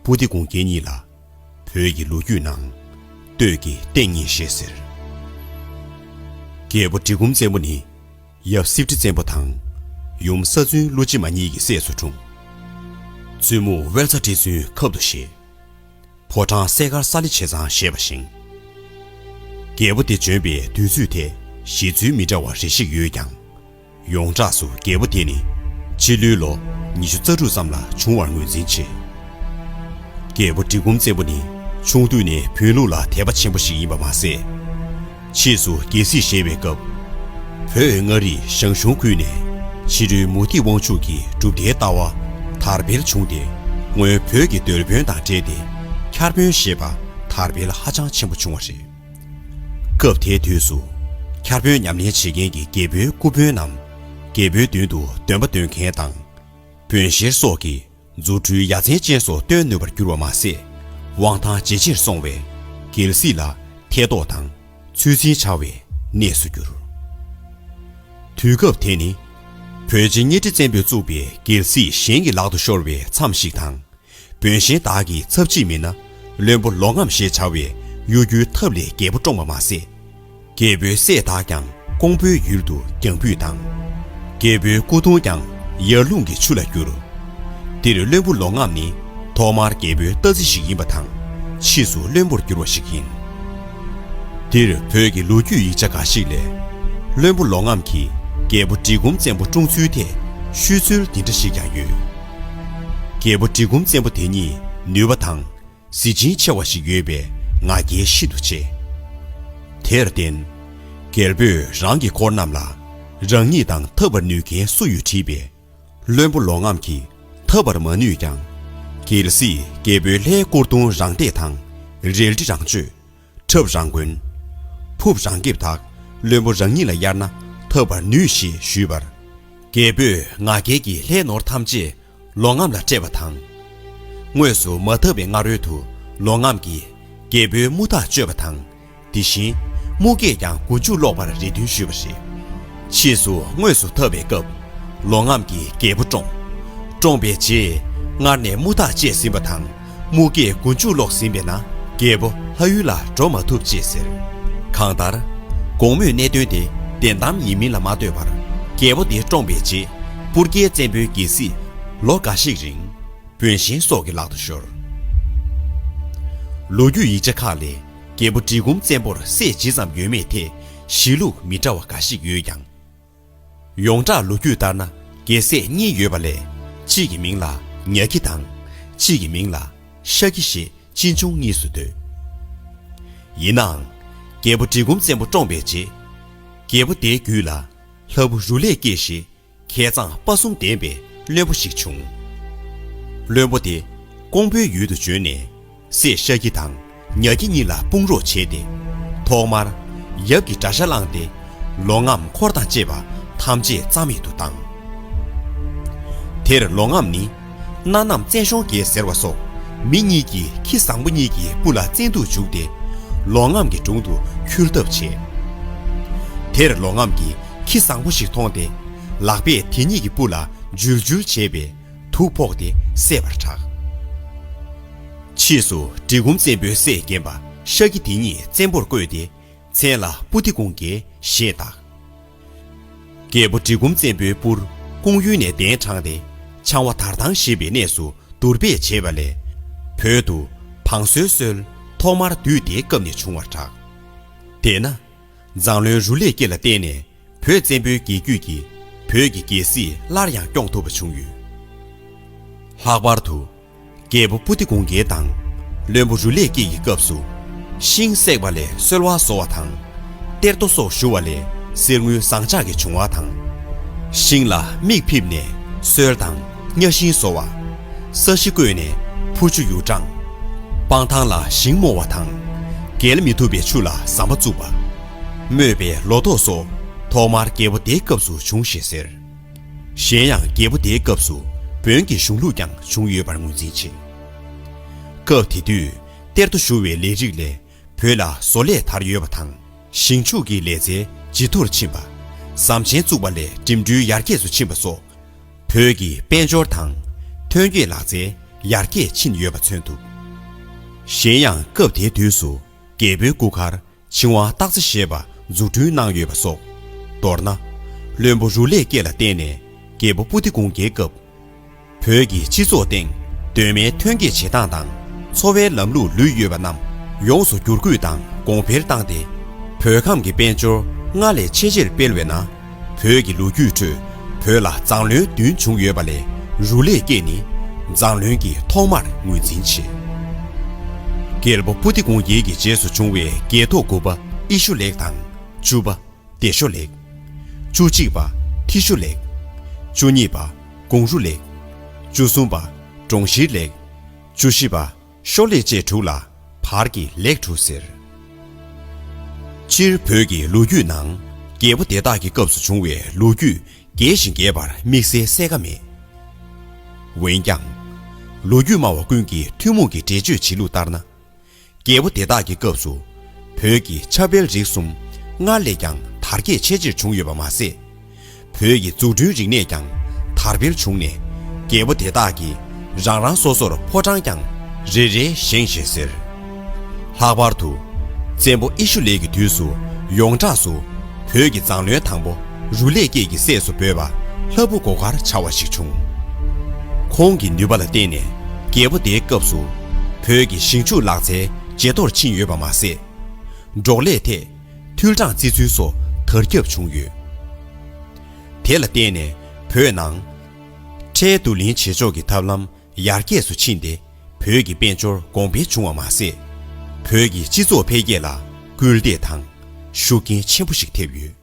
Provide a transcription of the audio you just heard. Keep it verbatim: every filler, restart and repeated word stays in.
པུ་ཏི་གུང་རྒྱལ་གཉིས་ལ་བོད་ཀྱི་ལོ་རྒྱུས་ནང་སྟོད་ཀྱི་སྟེང་གཉིས་ཞེས་ཟེར། རྒྱལ་པོ་འབྲི་གུམ་བཙན་པོ་ནི་ཡབ་སྲིབ་ཁྲི་བཙན་པོ་དང་ཡུམ་ས་བཙུན་ཀླུ་ཆེན་མ་གཉིས་ཀྱི་སྲས་སུ་འཁྲུངས། བཙུན་མོ་དབལ་ཚ་ཁྲི་བཙུན་ཁབ་ཏུ་བཞེས། ཕོ་བྲང་སྲས་མགར་ས་ལེ་ཆེ་ཚང་བཞེས་པ་བཞེངས། རྒྱལ་པོ་དེ་བྱོན་པའི་དུས་ཚོད་དེ་གཞི་ཚུལ་མི་འདྲ་བ་རེ་ཞིག་ཡོད་ཀྱང་། ཡོངས་གྲགས་སུ་རྒྱལ་པོ་དེ་ནི་ཕྱི་ལོའི་ལོ་ཉི་ཤུ་རྩ་དྲུག་ཙམ་ལ་བྱུང་བར་ངོས་འཛིན་བྱེད། རྒྱལ་པོ་འབྲི་གུམ་བཙན་པོ་ནི་ཆུང་དུས་ནས་བོན་ལུགས་ལ་དད་པ་ཆེན་པོ་ཞིག་ཡིན་པ་མ་ཟད། ཕྱིས་སུ་རྒྱལ་སྲིད་བཞེས་པའི་སྐབས། བོད་མངའ་རིས་ཞང་ཞུང་ཁུལ་ནས་ཕྱི་རོལ་མུ་སྟེགས་དབང་ཕྱུག་གི་གྲུབ་མཐའི་ལྟ་བ་དར་འཕེལ་བྱུང་སྟེ། སྔོན་བོད་ཀྱི་རྡོལ་བོན་དང་འབྲེལ་ཏེ་འཁྱར་བོན་ཞེས་པ་དར་འཕེལ་ཧ་ཅང་ཆེན་པོ་བྱུང་བ་རེད། སྐབས་དེའི་དུས་སུ་འཁྱར་བོན་ཉམས་ལེན་བྱེད་མཁན་གྱི་རྒྱལ་པོའི་སྐུ་དཔོན་ནམ། རྒྱལ་པོའི་མདུན་དུ་འདོན་པ་འདོན་མཁན་དང་། བོན་གཤེར་སོགས་ཀྱིས་རྫུ་འཕྲུལ་ཡ་མཚན་ཅན་སོགས་སྟོན་ནུས་པར་གྱུར་པ་མ་ཟད། དབང་ཐང་ཇེ་ཆེར་སོང་བས་རྒྱལ་སྲིད་ལ་ཐེ་གཏོགས་དང་ཚུལ་འཛིན་འཆའ་བའི་གནས་སུ་གྱུར། དུས་སྐབས་དེ་ནི་བོད་རྗེ་གཉའ་ཁྲི་བཙན་པོས་བཙུགས་པའི་རྒྱལ་སྲིད་གཞན་གྱི་ལག་ཏུ་ཤོར་བའི་མཚམས་ཤིག་དང་། བོན་གཤེན་དག་གི་ཚབ་བྱེད་མི་སྣ་བློན་པོ་ལོ་རྔམ་ཞེས་བྱ་བས་གཡོ་སྒྱུའི་ཐབས་ལས་རྒྱལ་པོ་བཀྲོངས་པ་མ་ཟད། རྒྱལ་པོའི་སྲས་དག་ཀྱང་ཀོང་པོའི་ཡུལ་དུ་རྒྱང་འབུད་དང་། རྒྱལ་པོའི་སྐུ་གདུང་ཀྱང་ཡར་ཀླུང་གི་ཆུ་ལ་བསྒྱུར། འདིར་བློན་པོ་ལོ་རྔམ་ནི་ཐོག་མར་རྒྱལ་པོའི་རྟ་རྫི་ཞིག་ཡིན་པ་དང་། ཕྱིས་སུ་བློན་པོར་གྱུར་བ་ཞིག་ཡིན། འདིར་བོད་ཀྱི་ལོ་རྒྱུས་ཡིག་ཆ་འགའ་ཞིག་ལས། བློན་པོ་ལོ་རྔམ་གྱིས་རྒྱལ་པོ་འབྲི་གུམ་བཙན་པོ་བཀྲོངས་ཚུལ་ཐད་ཤོད་ཚུལ་འདི་འདྲ་ཞིག་ཀྱང་ཡོད། རྒྱལ་པོ་འབྲི་གུམ་བཙན་པོ་དེ་ཉིད་ནུས་པ་དང་། གཟི་བྱིན་ཆེ་བ་ཞིག་ཡོད་པའི་ང་རྒྱལ་ཤིན་ཏུ་ཆེ། དེར་བརྟེན། རྒྱལ་པོས་རང་གི་འཁོར་རྣམས་ལ་རང་ཉིད་དང་འཐབ་པར་ནུས་མཁན་སུ་ཡོད་དྲིས་པས། བློན་པོ་ལོ་རྔམ་གྱིས་འཐབ་པར་མ་ནུས་ཀྱང་། གལ་སྲིད་རྒྱལ་པོའི་ལྷའི་སྐུ་གདུང་རང་འདེད་དང་། རལ་གྲི་རང་གཅོད། ཁྲབ་རང་གོན། ཕུབ་རང་འགེབས་དག་བློན་པོ་རང་ཉིད་ལ་གཡར་ན་འཐབ་པར་ནུས་ཞེས་ཞུས་པར། རྒྱལ་པོས་ང་རྒྱལ་གྱིས་ལྷའི་ནོར་ཐམས་ཅད་ལོ་རྔམ་ལ་སྤྲད་པ་དང་། དངོས་སུ་མ་འཐབ་པའི་སྔ་རོལ་དུ་ལོ་རྔམ་གྱིས་རྒྱལ་པོའི་དམུ་ཐག་གཅོད་པ་དང་། དེ་བཞིན་དམུ་སྐད་ཀྱང་མགོ་མཇུག་སློག་པར་རེ་འདུན་ཞུས་པ་རེད། ཕྱིས་སུ་དངོས་སུ་འཐབ་པའི་སྐབས། ལོ་རྔམ་གྱིས་རྒྱལ་པོ་བཀྲོངས། བཀྲོངས་པའི་རྗེས་སྔར་ནས་དམུ་ཐག་བཅད་ཟིན་པ་དང་། དམུ་སྐད་མགོ་མཇུག་སློག་ཟིན་པས་ན་རྒྱལ་པོ་ལྷ་ཡུལ་ལ་འགྲོ་མ་ཐུབ་ཅེས་ཟེར། གང་ལྟར། དགོང་མོའི་གནད་དོན་དེ་བདེན་གཏམ་ཡིན་མིན་ལ་མ་ལྟོས་པར། རྒྱལ་པོ་དེ་བཀྲོངས་པའི་རྗེས། སྤུར་རྒྱལ་བཙན་པོའི་རྒྱལ་སྲིད་ལོ་འགའ་ཞིག་རིང་བོན་གཤེན་སོགས་ཀྱི་ལག་ཏུ་ཤོར། ལོ་རྒྱུས་ཡིག་ཆ་ཁག་ལས་རྒྱལ་པོ་འབྲི་གུམ་བཙན་པོར་སྲས་ཇི་ཙམ་ཡོད་མེད་ཐད་གཞི་ལུགས་མི་འདྲ་བ་འགའ་ཞིག་ཡོད་ཀྱང་། ཡོངས་གྲགས་ལོ་རྒྱུས་ལྟར་ན་རྒྱལ་སྲས་གཉིས་ཡོད་པ་ལས། གཅིག་གི་མིང་ལ་ཉ་ཁྱི་དང་། གཅིག་གི་མིང་ལ་ཤ་ཁྱི་ཞེས་གཅེན་གཅུང་གཉིས་སུ་འདོད། ཡིན་ནའང་། རྒྱལ་པོ་འབྲི་གུམ་བཙན་པོ་བཀྲོངས་པའི་རྗེས། རྒྱལ་པོ་དེའི་རྒྱུད་ལ་ལྷ་བུ་རུ་ལས་སྐྱེས་ཞེས་ཁྱད་མཚར་དཔའ་གསུམ་ལྡན་པའི་བློན་པོ་ཞིག་བྱུང་། བློན་པོ་དེ་ཀོང་པོའི་ཡུལ་དུ་བྱོན་ནས། སྲས་ཤ་ཁྱི་དང་ཉ་ཁྱི་གཉིས་ལ་དཔུང་རོགས་བྱས་ཏེ། ཐོག་མར་ཡབ་ཀྱི་དགྲ་ཤ་བླངས་ཏེ། ལོ་རྔམ་འཁོར་དང་བཅས་པ་ཐམས་ཅད་རྩ་མེད་དུ་བཏང་། དེར་ལོ་རྔམ་ནི། སྣ་ནམ་བཙན་གཤོང་རྒྱལ་ཟེར་བ་སོགས་མི་གཉིས་ཀྱིས་ཁྱི་བཟང་པོ་གཉིས་ཀྱི་སྤུ་ལ་བཙན་དུ་འཇུག་སྟེ། ལོ་རྔམ་གྱི་དྲུང་དུ་འཁྱུར་ཐབས་བྱས། དེར་ལོ་རྔམ་གྱིས་ཁྱི་བཟང་པོ་ཞིག་མཐོང་སྟེ། ལག་པས་དེ་གཉིས་ཀྱི་སྤུ་ལ་འཇུལ་འཇུལ་བྱས་པས། དུག་ཕོག་སྟེ་བསད་པར་གྲགས། ཕྱིས་སུ་འབྲི་གུམ་བཙན་པོའི་སྲས་རྒན་པ་ཤ་ཁྱི་དེ་ཉིད་བཙན་པོར་བསྐོས་ཏེ། མཚན་ལ་པུ་ཏི་ཀུང་རྒྱལ་ཞེས་བཏགས། རྒྱལ་པོ་འབྲི་གུམ་བཙན་པོའི་སྤུར་ཀོང་ཡུལ་ནས་གདན་དྲངས་ཏེ། ཆང་བ་དར་ཐང་ཞེས་པའི་གནས་སུ་དུར་སྦས་བྱས་པ་ལས། བོད་དུ་བང་སོའི་སྲོལ་ཐོག་མར་དུས་དེའི་སྐབས་ནས་བྱུང་བར་གྲགས། དེས་ན། མཛངས་བློན་རུ་ལས་སྐྱེས་ལ་བརྟེན་ནས། བོད་བཙན་པོའི་རྒྱལ་རྒྱུད་ཀྱིས་བོད་ཀྱི་རྒྱལ་སྲིད་སླར་ཡང་སྐྱོང་ཐུབ་པ་བྱུང་ཡོད། ལྷག་པར་དུ། རྒྱལ་པོ་པུ་ཏི་གུང་རྒྱལ་དང་། བློན་པོ་རུ་ལས་སྐྱེས་ཀྱི་སྐབས་སུ། ཤིང་བསྲེགས་པ་ལས་སོལ་བ་བཟོ་བ་དང་། གཏེར་རྡོ་སོགས་བཞུ་བ་ལས་གསེར་དངུལ་ཟངས་ལྕགས་ཀྱི་བྱུང་བ་དང་། ཤིང་ལ་མིག་ཕིབས་ནས་སོལ་དང་གཉའ་ཤིང་བཟོ་བ། ས་གཞི་བརྐོས་ནས་ཕུ་ཆུ་ཡུར་དྲངས། སྤང་ཐང་ལ་ཞིང་རྨོ་བ་དང་། བརྒལ་མི་ཐུབ་པའི་ཆུ་ལ་ཟམ་པ་བཙུགས་པ། རྨོས་པའི་ལོ་ཏོག་སོགས་ཐོག་མར་རྒྱལ་པོ་དེའི་སྐབས་སུ་བྱུང་ཞེས་ཟེར། གཞན་ཡང་རྒྱལ་པོ་དེའི་སྐབས་སུ་བོན་གྱི་གཞུང་ལུགས་ཀྱང་བྱུང་ཡོད་པར་ངོས་འཛིན་བྱེད། སྐབས་དེ་དུས་གཏེར་རྡོ་བཞུ་བའི་ལས་རིགས་ལས་བོད་ལ་བཟོ་ལས་དར་ཡོད་པ་དང་། ཞིང་ཕྱུགས་ཀྱི་ལས་རྩལ་ཇེ་མཐོར་ཕྱིན་པ། ཟམ་ཆེན་བཙུགས་པ་ལས་འགྲིམ་འགྲུལ་ཡར་རྒྱས་སུ་ཕྱིན་པ་སོགས། བོད་ཀྱི་དཔལ་འབྱོར་དང་། ཐོན་སྐྱེད་ལག་རྩལ། ཡར་རྒྱས་ཕྱིན་ཡོད་པ་མཚོན་ཐུབ། གཞན་ཡང་སྐབས་དེའི་དུས་སུ་རྒྱལ་པོའི་སྐུ་མཁར་ཆིང་ཝང་སྟག་རྩེ་ཞེས་པ་འཛུགས་སྐྲུན་གནང་ཡོད་པ་སོགས། མདོར་ན། བློན་པོ་རུ་ལས་སྐྱེས་ལ་བརྟེན་ནས་རྒྱལ་པོ་པུ་ཏི་གུང་རྒྱལ་སྐབས། བོད་ཀྱི་སྤྱི་ཚོགས་སྟེང་གདོད་མའི་ཐོན་སྐྱེད་བྱེད་སྟངས་དང་འཚོ་བའི་ལམ་ལུགས་ལུས་ཡོད་པ་རྣམས་ཡོངས་སུ་བསྒྱུར་བཀོད་དང་གོང་འཕེལ་བཏང་སྟེ། བོད་ཁམས་ཀྱི་དཔལ་འབྱོར་སྔར་ལས་ཆེས་ཆེར་སྤེལ་བས་ན། བོད་ཀྱི་ལོ་རྒྱུས་ཁྲོད་བོད་ལ་མཛངས་བློན་བདུན་བྱུང་ཡོད་པ་ལས། རུ་ལས་སྐྱེས་ནི་མཛངས་བློན་གྱི་ཐོག་མར་ངོས་འཛིན་བྱེད། རྒྱལ་པོ་པུ་ཏི་གུང་རྒྱལ་གྱི་རྗེས་སུ་བྱུང་བའི་རྒྱལ་ཐོག་དགུ་པ་ཨི་ཤུ་ལེགས་དང་། བཅུ་པ་བདེ་ཤོ་ལེགས། བཅུ་གཅིག་པ་ཐི་ཤུ་ལེགས། བཅུ་གཉིས་པ་གུང་རུ་ལེགས། བཅུ་གསུམ་པ་གྲོང་ཤིར་ལེགས། བཅུ་བཞི་པ་ཤོ་ལེགས་བཅས་དྲུག་ལ་བར་གྱི་ལེགས་དྲུག་ཟེར། སྤྱིར་བོད་ཀྱི་ལོ་རྒྱུས་ནང་རྒྱལ་པོ་དེ་དག་གི་སྐབས་སུ་བྱུང་བའི་ལོ་རྒྱུས་རྒྱས་ཤིང་རྒྱས་པར་དམིགས་བསལ་གསལ་ཁ་མེད། འོན་ཀྱང་། ལོ་རྒྱུས་སྨྲ་བ་ཀུན་གྱི་ཐུན་མོང་གི་འགྲེལ་བརྗོད་བྱེད་ལུགས་ལྟར་ན། རྒྱལ་པོ་དེ་དག་གི་སྐབས་སུ་བོད་ཀྱི་ཆབ་དཔལ་རིག་གསུམ་སྔར་ལས་ཀྱང་དར་རྒྱས་ཆེས་ཆེར་བྱུང་ཡོད་པ་མ་ཟད། བོད་ཀྱི་འཛུགས་སྐྲུན་རིག་གནས་ཀྱང་དར་འཕེལ་བྱུང་ནས། རྒྱལ་པོ་དེ་དག་གིས་རང་རང་སོ་སོར་ཕོ་བྲང་ཀྱང་རེ་རེ་བཞེངས་ཞེས་ཟེར། ལྷག་པར་དུ། བཙན་པོ་ཨི་ཤུ་ལེགས་ཀྱི་དུས་སུ་ཡོངས་གྲགས་སུ་བོད་ཀྱི་མཛངས་བློན་དང་པོ་རུ་ལས་སྐྱེས་ཀྱི་སྲས་སུ་འབོད་པ་ལྷ་བུ་སྒོ་མཁར་བྱ་བ་ཞིག་བྱུང་། ཁོང་གི་ནུས་པ་ལ་བརྟེན་ནས་རྒྱལ་པོ་དེའི་སྐབས་སུ་བོད་ཀྱི་ཞིང་ཕྱུགས་ལག་རྩལ་ཇེ་མཐོར་ཕྱིན་ཡོད་པ་མ་ཟད། འབྲོག་ལས་ཐད་འཐུས་གྲངས་བརྩི་ཚུལ་སོགས་དར་ཁྱབ་བྱུང་ཡོད། དེ་ལ་བརྟེན་ནས་བོད་ནང་ཁྲལ་བསྡུ་ལེན་བྱེད་ཕྱོགས་ཀྱི་ཐབས་ལམ་ཡར་རྒྱས་སུ་ཕྱིན་ཏེ། བོད་ཀྱི་དཔལ་འབྱོར་གོང་འཕེལ་བྱུང་བ་མ་ཟད། བོད་ཀྱི་སྤྱི་ཚོགས་འཕེལ་རྒྱས་ལ་སྐུལ་འདེད་དང་ཤུགས་རྐྱེན་ཆེན་པོ་ཞིག་ཐེབས་ཡོད།